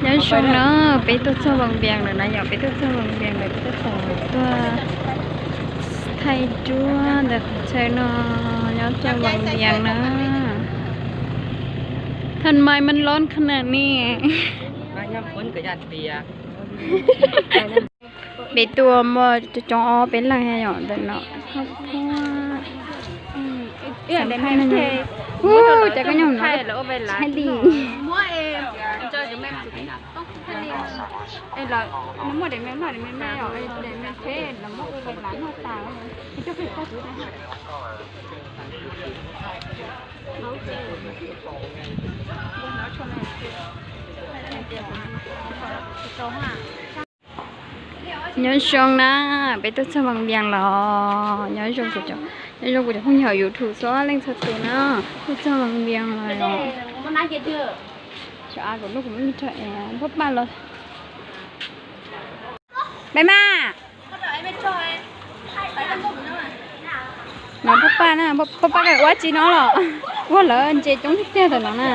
Nyob zoo na, peb tuaj txog Vaj Vias lawm na yom, peb tuaj txog Vaj Vias lawm, peb tab tom tuaj thaij duab ntawm qhov chaw no, nyob txog Vaj Vias na. Than mai man lon khana ni. Peb tuaj muaj coob ob peb leeg yom, ntawm no. Ub, cas koj nyob no, hais di. Nyob zoo na, peb tuaj txog Vaj Vias los, nyob zoo kuv cov, nyob zoo kuv cov phooj ywg YouTube txhua leej txhua tus na, tuaj txog Vaj Vias los. Xyov a kuv lub kuv muab rau es Paj Paj los. Paj Maj, no Paj Paj na, Paj Paj ua tsi no los? Ua lawv ntses coob tiag tiag tam no na.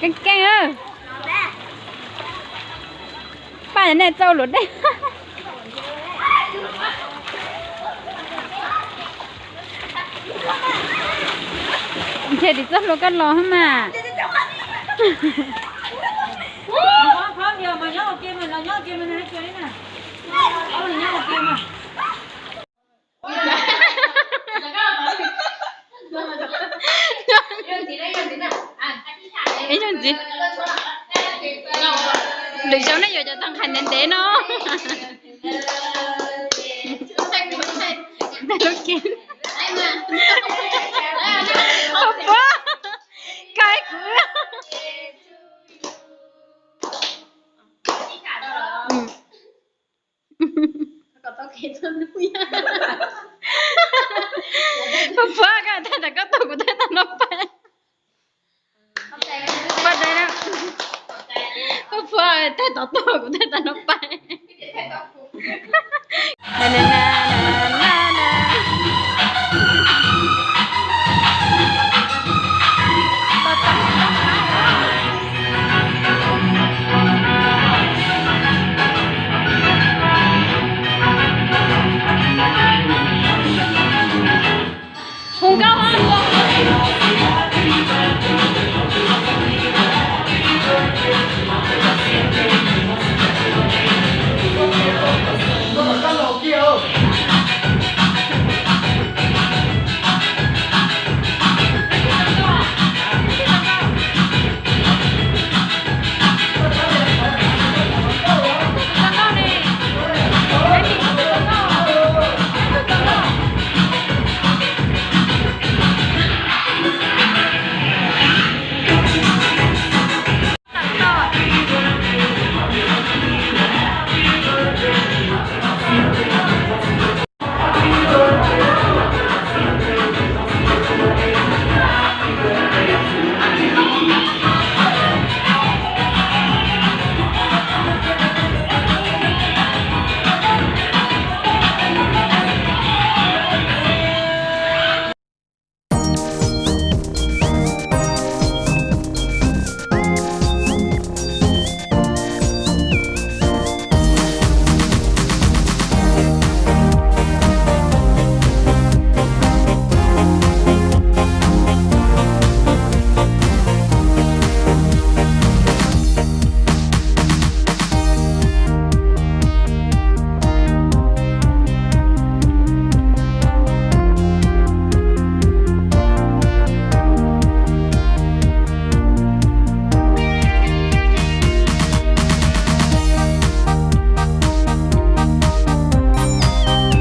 Keej keej. Paj, nej txaus luag dej. Nrhiav tim txoj hlua koj los mas. Ib zaug ntxiv. Lwm zaus nej yuav cov tag nqhaij ntev ntev no. Puab, kav kuv. Puab, koj thaij tau koj tau kuv thaij tau no pais. Puab, thaij tau tau kuv thaij tau no pais.